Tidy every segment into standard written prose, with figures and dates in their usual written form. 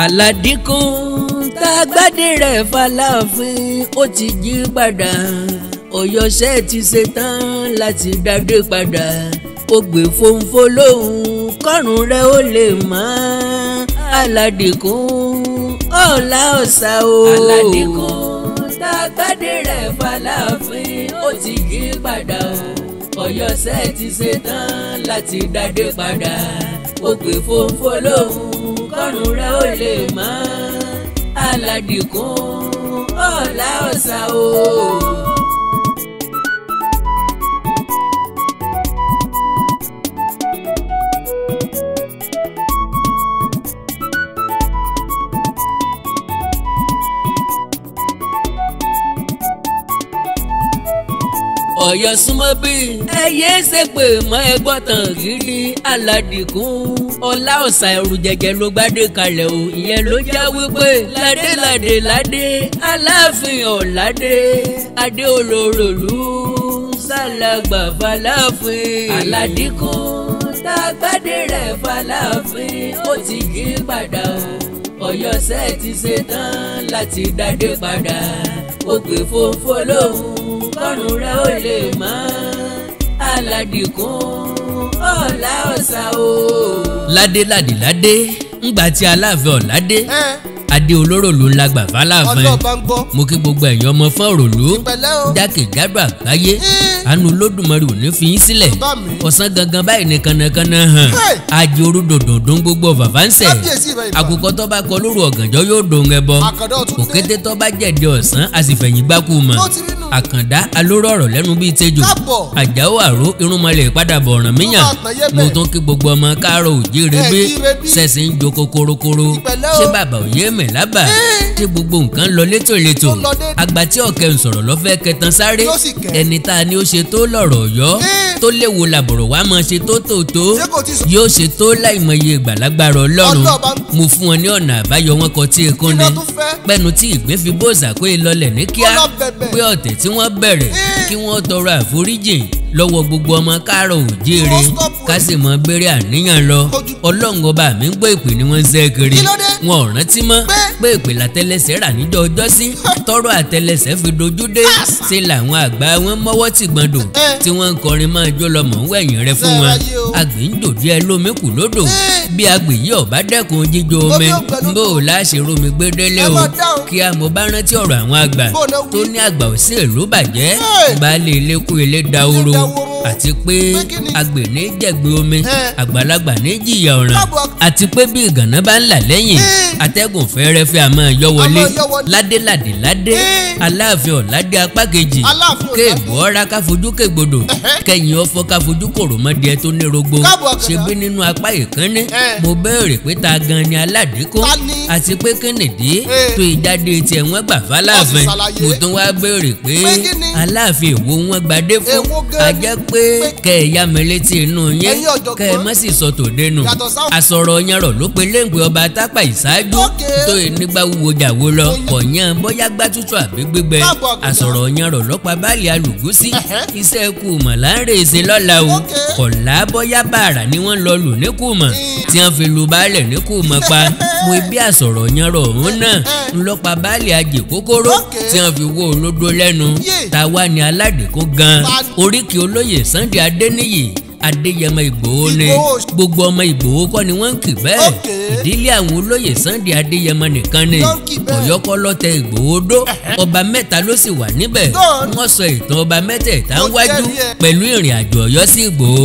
Aládìkún tá a gbádé rẹ̀ fàlàfin ó ti jí padà. Ọ̀yọ́ṣẹ́ ti ṣe tán láti dádé padà. Ó gbé fòǹfò lóhùn kọ́rùn rẹ̀ ó lè mọ́. Aládìkún ọ̀la ọ̀sà o. Aládìkún tá a gbádé rẹ̀ fàlàfin ó ti jí padà o. Ọ̀yọ́ṣẹ́ ti ṣe tán láti dádé padà. Ó gbé fòǹfò lóhùn kọ́rùn rẹ̀ ó lè mọ́. Aládìkún ọ̀la ọ̀sà o. Ọ̀yọ́ súnmọ́ bí ẹyẹ ṣe pé mọ́ ẹgbọ́n tàn gírí. Aládìkún ọlá ọ̀sà ẹrù jẹjẹ ló gbádé kalẹ̀ o. Ìyẹn ló já wípé ládé ládé ládé Aláàfin ọ̀ládé adé olóròlú sálàgbà fàlàfin. Aládìkún tá a gbádé rẹ̀ fàlàfin ó ti yí padà o. Ọ̀yọ́ṣẹ́ ti ṣe tán láti dádé padà. Ó gbé fòǹfò lóhùn kọ́rùn rẹ̀ ó lè mọ́. Aládìkún ọ̀la ọ̀sà o. Ládé ládé ládé ńgbà tí Aláàfin ọ̀ládé adé olóró ló ń lagbà fàlàfin. Mo kí gbogbo ẹ̀yin ọmọ fún òròlú jákèjádò àgbáyé. Àánú Olódùmarè ò ní fi yín sílẹ̀. Ọ̀sán gangan báyìí ní kànnàkànnà hàn. Ajé orú dòdòdó gbogbo bàbá ń sẹ̀. Àkùkọ tó bá kọ lóru ọ̀gànjọ́ yóò dòun ẹbọ. Òkété tó bá jẹ̀dẹ̀ ọ̀sán a sì fẹ̀yìn gbákú mọ̀. Àkàndá alóró ọ̀rọ̀ lẹ́nu bíi tejò. Àjàó àró irúnmọlẹ̀ padà bọ̀ ọ̀ràn míyàn. Mo tún kí gbogbo ọmọ káàárọ̀ òjíire bí sẹ̀sì ń jo kokorokoro. Ṣé bàbá òye mẹ̀ lábà? Ṣé gbogbo nǹkan lọ létòlétò? Àgbà tí ọ̀kẹ́ ń sọ̀rọ̀ lọ́fẹ́ kẹtàn sáré. Ẹni tá a ní ó ṣe tó lọ̀rọ̀ Ọ̀yọ́ tó léwu làbọ̀rọ̀ wá máa ṣe tó tòótó yóò ṣe tó láìmọye ìgbàlagbára Ọlọ́run. Mo fún wọn ní ọ̀nà àbáyọ wọn kọ tí ekún ni. Pẹ́nu tí ìgbín fi bóòsà kó e lọlẹ̀ ní kíá. Pé ọ̀tẹ̀ tí wọ́n bẹ̀rẹ̀ kí wọ́n tọrọ àforíjìn lọ́wọ́ gbogbo ọmọ káàárọ̀ òjíire ká sì mọ bẹ̀rẹ̀ àníyàn lọ. Ọlọ́run ọba mi ń gbọ́ ìpè ni wọ́n ń ṣe kiri. Wọn ò rántí mọ́ pé ìpè látẹlẹsẹ̀ rà níjọ́ ọjọ́sí tọrọ àtẹlẹsẹ̀ fi dojú dé. Ṣe làwọn àgbà wọn mọ́wọ́ tìgbọ̀ndò tí wọ́n ń kọrin máa jó lọ mọ̀ ń wẹ̀yìn rẹ fún wọn. Àgbè ń dòdí ẹ lómi kù lódò. Bí àgbè yìí ọ̀bá dẹ́kun jíjó omi bó o láṣẹ rómi gbé délé o. Kí a mo bá rántí ọ̀rọ̀ àwọn àgbà tó ní àgbà ò sí ìlú bàjẹ́. Baálé ilé kú ilé dahoro. Àti pé àgbè ní jẹ̀gbẹ́ omi àgbàlagbà ní jìyà ọ̀ràn. Àti pé bí ìgànná bá ń là lẹ́yìn atẹ́gùn fẹ́rẹ́fẹ́ a máa yọ wọlé. Ládé ládé ládé Aláàfin ọ̀ládé apá kejì. Kéèbù ọ̀rá káfojú kégbodò kẹyìn ọ̀fọ̀ káfojú kòròmọdìẹ tó ní rogbo. Ṣe bí nínú apá ìkànnì mo béèrè pé ta gan ni Aládìkún àti pé kínìdí tó ìjáde tiẹ̀ wọ́n gbà fàlàfin. Mo tún wá béèrè pé Aláàfin èwo wọ́n gbadé fún. A jẹ́ pé kẹ́ ẹ yá mi létí inú yín kẹ́ ẹ má sì sọ tòde nù. Àsọ̀rọ̀ yanrọ̀ ló pe léǹpé ọba tápà ìṣáájú tó nígbà wúwo jàwó lọ. Kọ̀yán bóyá gbá tútù àbí gbígbẹ. Àsọ̀rọ̀ yanrọ̀ lọ́pa báàlì alùgúsí. Iṣẹ́ kùmọ̀ là ń rè ṣe lọ́la o. Kọ̀lá bóyá bàrà ni wọ́n lọ lù ní kùmọ̀ tí wọ́n fi lu baálẹ̀ ní kùmọ̀ pa. Mo bí àsọ̀rọ̀ yanrọ̀ òun náà ńlọ́pa baálẹ̀ ajé kókóró tí wọ́n fi wó olódó lẹ́nu. Tàwa ni Aládìkún gan. Oríkì olóyè Sunday Adéníyì Adéyẹmọ Ìgbòho ni. Gbogbo ọmọ Ìgbòho kọ́ ni wọ́n ń kì bẹ́ẹ̀. Ìdílé àwọn olóyè Sunday Adéyẹmọ nìkan ni. Ọ̀yọ́ kọ́ ló tẹ Ìgbòho dó. Ọba mẹ́ta ló sì wà níbẹ̀. Wọ́n sọ ìtàn ọba mẹ́tẹ̀ẹ̀ta ń wájú pẹ̀lú ìrìn àjò Ọ̀yọ́ sí Ìgbòho.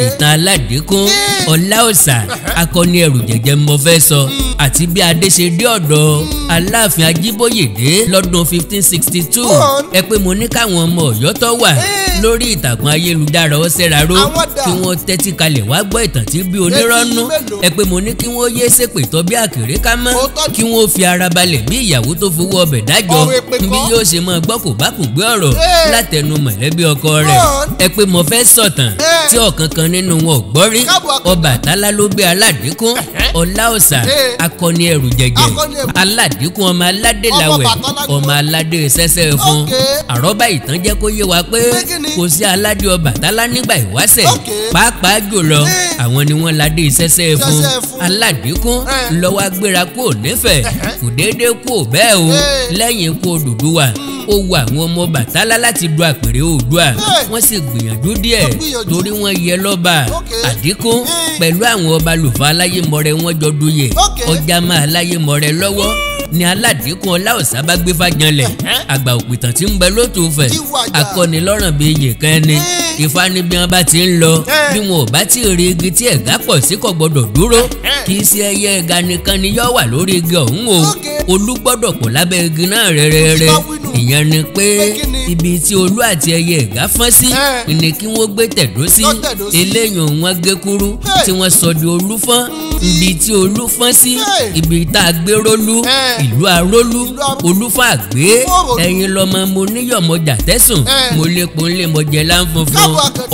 Ìtàn Aládìkún ọlá ọ̀sà akọni ẹrù jẹjẹ mo fẹ́ sọ. Àti bí adé ṣe dé ọ̀dọ̀ Aláàfin Ajíbóyèdé lọ́dún 1562. Ẹ pé mo ní káwọn ọmọ Ọ̀yọ́ tó wà lórí ìtàkùn ayélujára ó ṣẹ́ra ró kí wọ́n tẹ́tí kalẹ̀ wá gbọ́ ìtàn tí bí onírọ́nú. Ẹ pé mo ní kí wọ́n yé ṣépè tọ́ bí àkèré ká mọ́. Kí wọ́n fi ara balẹ̀ bí ìyàwó tó fowó ọbẹ̀ dájọ́ bí yóò ṣe máa gbọ́ kò bá kùn gbé ọ̀rọ̀ látẹnu mọ̀lẹ́bí ọkọ rẹ̀. Ẹ pé mo fẹ́ sọ̀tàn tí ọ̀kankan nínú wọn ò gbọ́ rí. Ọbàtálá ló gbé Aládìkún Ọláòṣà akọni ẹrù jẹjẹ Aládìkún ọmọ aládé làwẹ̀ ọmọ aládé sẹ́sẹ́ fún. Àrọ́bá ìtàn jẹ́ kó yé wa pé kò sí aládé Ọbàtálá nígbà ìwáṣẹ̀, pàápàá jùlọ àwọn ni wọ́n ládé sẹ́sẹ́ fún. Aládìkún lọ́wọ́ agbéra kúò nífẹ̀ẹ́, kò déédéé kúò bẹ́ẹ̀ o. Lẹ́yìn ikú Odùduwà, ó wu àwọn ọmọ Ọbàtálá láti du àpèrè Oòduà, wọ́n sì gbìyànjú díẹ̀ torí wọ́n yẹ lọ́ba. Àdìkún pẹ̀lú àwọn ọba lùfà aláyémọrẹ wọ́n jọ duyè ọjà máa aláyémọrẹ lọ́wọ́ ni Aládìkún Ọláòṣà bá gbé fàjànlẹ̀. Àgbà òpìtàn tí ń bẹ lótùúfẹ̀, akọni lọ́ràn bíi yèkan ẹni. Ifá ní bí wọ́n bá ti ń lọ, bí wọn ò bá ti rí igi tí ẹ̀gá pọ̀ sí kò gbọdọ̀ dúró. Kì í ṣe ẹyẹ ẹ̀gá nìkan ni yóò wà lórí igi ọ̀hún o, olú gbọ́dọ̀ pọ̀ lábẹ́ igi náà rẹ́rẹ́rẹ́. Ìyẹn ni pé ibi tí olú àti ẹyẹ ẹ̀gá fọ́n sí ni kí wọ́n gbé tẹ̀dó sí. Eléyìí wọn gé kúrú tí wọ́n sọ di olúfọ́n. Ibi tí olú fọ́n sí, ibi tá a gbé rólú, ìlú arólú, olúfọ́n àgbé. Ẹ̀yin lọ́mọ mo níyọ̀mọjà tẹ̀sùn, mo lépo ńlẹ̀ mọ̀jẹ̀ láǹfunfun.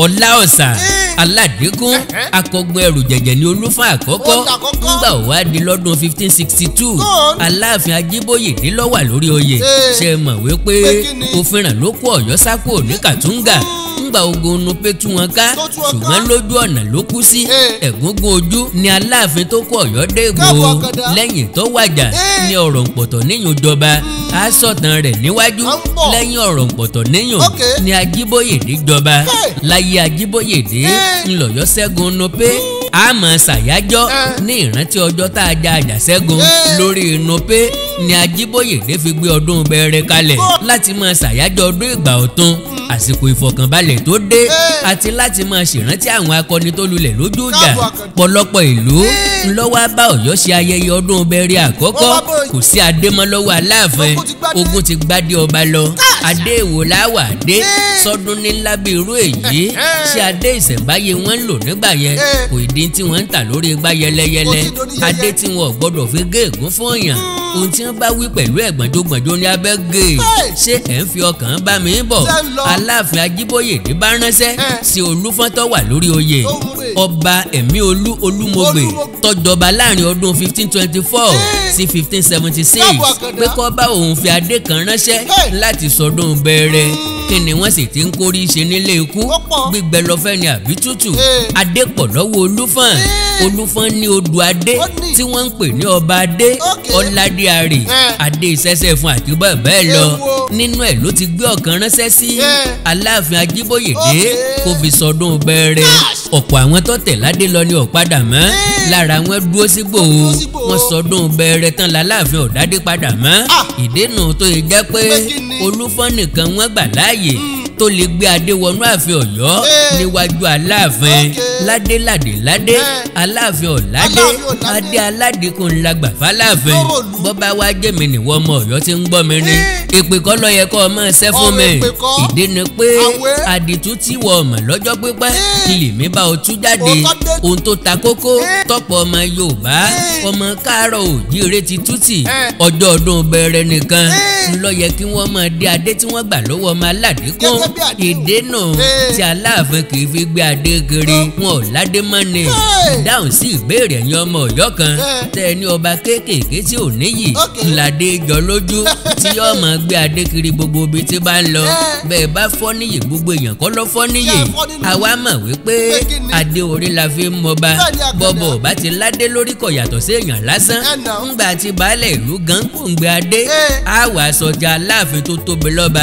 Ọláòṣà Aládìkún akọgun ẹrù jẹ̀jẹ̀ ní olúfọ́n àkọ́kọ́. Nígbà wá di lọ́dún 1562, Aláàfin Ajíbóyèdé ló wà lórí oyè. Ṣe mọ̀ wípé òfin ràn ló kó Ọ̀yọ́ sá kúrò ní Kàtúngà ńgbà ogun Nupe tú wọn ká, ṣùgbọ́n lójú ọ̀nà ló kú sí. Ẹ̀gúngún ojú ni Aláàfin tó kó Ọ̀yọ́ dé Ìgbòho. Lẹ́yìn tó wàjà ní Ọ̀rọ̀ǹpọ̀tọ̀ níyùn jọba. Á sọ̀tàn rẹ̀ níwájú. Lẹ́yìn Ọ̀rọ̀ǹpọ̀tọ̀ níyùn ni Ajíbóyèdé jọba. Láyé Ajíbóyèdé ńlọ̀yọ́ ṣẹ́gun Nupe. A máa ṣàyájọ́ ní ìrántí ọjọ́ tá a ja àjàṣẹ́gun lórí Nupe ni Ajíbóyèdé fi gbé ọdún bẹ̀rẹ̀ kalẹ̀ láti máa ṣàyájọ́ ọdún ìgbà ọ̀tun, àsìkò ìfọ̀kànbalẹ̀ tó dé, àti láti máa ṣèrántí àwọn akọni tó lulẹ̀ lójú ìjà. Pọ̀lọpọ̀ ìlú ńlọ́wọ́ bá Ọ̀yọ́ ṣe ayẹyẹ ọdún bẹ̀rẹ̀ àkọ́kọ́. Kò sí adé mọ́ lọ́wọ́ Aláàfin, ogun ti gbádé ọba lọ. Adé èwo láwà dé sọdún ní ńlá bí irú èyí? Ṣé adé ìṣẹ̀ǹbáyé wọn ń lò nígbà yẹn? Kò ìdí tí wọ́n ń tà lórí igbá yẹlẹyẹlẹ. Adé tí wọn ò gbọ́dọ̀ fi gé ègún fún èèyàn. Ohun tí wọ́n bá wí pẹ̀lú ẹ̀gbọ́njógbọ̀njó ní abẹ́ gé. Ṣé ẹ̀ ń fi ọkàn bá mi bọ̀? Aláàfin Ajíbóyèdé bá ránṣẹ́ sí Olúfọ́n tó wà lórí oyè, ọba ẹ̀mí olú Olúmọgbè tọ́jọba láàrin ọdún 1524 sí 1576, pé kó bá òun fi adé kan ránṣẹ́ láti sọdún bẹ̀rẹ̀. Kí ni wọ́n sì ti ń kórí ṣe nílé ikú? Gbígbẹ lọ́fẹ́ ni àbí tútù? Adé pọ̀ lọ́wọ́ Olúfọ́n. Olúfọ́n ní odò adé tí wọ́n ń pè ní ọba adé, ọ̀làdé àrè, adé ìṣẹ́ṣẹ́ fún àti bẹ́ẹ̀ bẹ́ẹ̀ lọ. Nínú ẹ̀ ló ti gbé ọ̀kan ránṣẹ́ sí Aláàfin Ajíbóyèdé kó fi sọdún bẹ̀rẹ̀. Ọ̀pọ̀ àwọn tó tẹ̀ ládé lọ ní ọ̀padà mọ́. Lára wọn dúró sígbò wọn sọdún bẹ̀rẹ̀ tán láláàfin ọ̀dádé padà mọ́. Ìdènà tó yẹ jẹ́ pé Olúfọ́n nìkan wọ́n gbà láàyè tó lè gbé adé wọnú ààfin Ọ̀yọ́ níwájú Aláàfin. Ládé ládé ládé, Aláàfin ọ̀ládé, adé Aládìkún ńlá gbà fáláàfin. Bọ́bá wá jẹ́mi nìwọ ọmọ Ọ̀yọ́ tí ń gbọ́ mi ni, èpè kọ́ ló yẹ kó o máa ṣẹ́ fún mi. Ìdí ni pé àdìtú tí wọ ọmọ lọ́jọ́ pípẹ́ lèmi bá o tú jáde. Ohun tó ta kókó tọ́pọ̀ ọmọ Yorùbá ọmọ káàárọ̀ òjíire ti tútì. Ọjọ́ ọdún bẹ̀rẹ̀ nìkan ńlọ yẹ kí wọ́n máa dé adé tí wọ́n gbà lọ́wọ́ ọmọ Aládìkún. Ìdènà tí Aláàfin kì í fi gbé adé kiri, wọn ò ládé mọ́ ni. Dáhùn sí ìbéèrè ẹ̀yin ọmọ Ọ̀yọ́ kan tẹ́ ẹ ní ọba kéékèèké tí ò níyì ńládé jọ lójú tí yóò máa gbé adé kiri gbogbo ibi tí bá ń lọ. Bẹ́ẹ̀ bá fọ́ níyì, gbogbo èèyàn kọ́ ló fọ́ níyì. Àwa mọ̀ wípé adé orí la fi ń mọba. Bọ́bọ̀ bá ti ládé lórí kò yàtọ̀ sí èèyàn lásán. Ńgbà tí baálẹ̀ ìlú gan kò ń gbé adé, á wàá sọjà Aláàfin tó tóbi lọ́ba.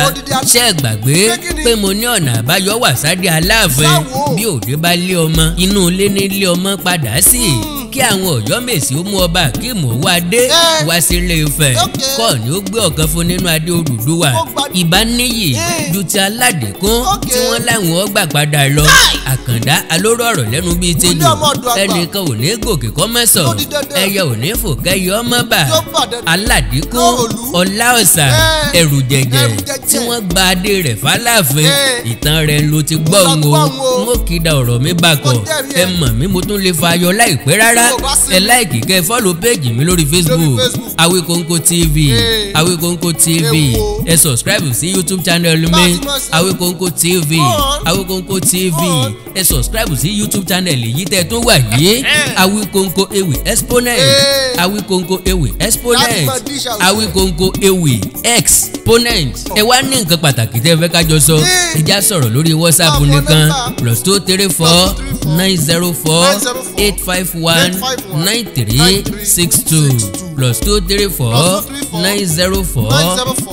Ṣé ẹ gbàgbé pé mo ní ọ̀nà àbáyọ wà sádé Aláàfin? Bí òde bá lé ọmọ, inú ilé ní lé ọmọ padà sí. Kí àwọn Ọ̀yọ́mèsì ó mú ọba Akeem Owóadé wá sílé Ifẹ̀, kọ́ ni ó gbé ọ̀kan fún nínú adé Odùduwà. Ìbá níyì ju ti Aládìkún tí wọ́n láwọn ọgbà padà lọ. Àkàndá alóró ọ̀rọ̀ lẹ́nu bíi tejò, ẹnìkan ò ní gòkè kọ́ mọ́ sọ, ẹyẹ ò ní fò kẹ́yẹ ọmọ bà. Aládìkún Ọláòṣà ẹrù jẹ̀jẹ̀ tí wọ́n gba adé rẹ̀ fáláàfin. Aláàfin, ìtàn rẹ̀ ló ti gbọ́ òun o. N ó kí da ọ̀rọ̀ mi bàkọ̀. Ẹ mọ̀ mí, mo tún lè fa ayọ̀ láìpẹ́ rárá. Ẹ like, kẹ́ follow page mi lórí Facebook, Awikonko TV, Awikonko TV. Ẹ subscribe sí YouTube channel mi, Awikonko TV, Awikonko TV. Ẹ subscribe sí YouTube channel yìí tẹ́ tó wà yìí, Awikonko Ewì Exponent, Awikonko Ewì Exponent, Awikonko Ewì Exponent. Ẹ wá ní nǹkan pàtàkì tẹ́ ẹ fẹ́ ká jọ sọ, ẹ já sọ̀rọ̀ lórí WhatsApp nìkan, +234 904 851 9362, +234 904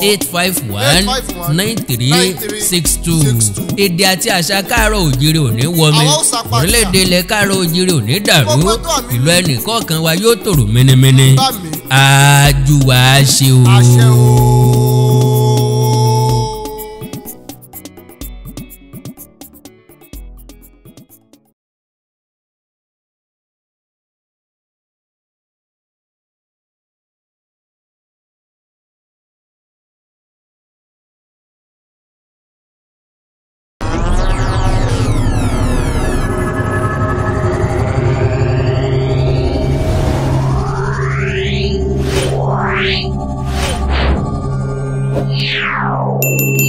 851 9362. Èdè àti àṣà káàárọ̀ òjìrè ò ní wọmi, orílẹ̀-èdè ilẹ̀ káàárọ̀ òjìrè ò ní dàrú, ìlú ẹnì kọ̀ọ̀kan wa yóò tòrò mẹ́nẹ́mẹ́nẹ́. Àjùwà ṣe o. Meow.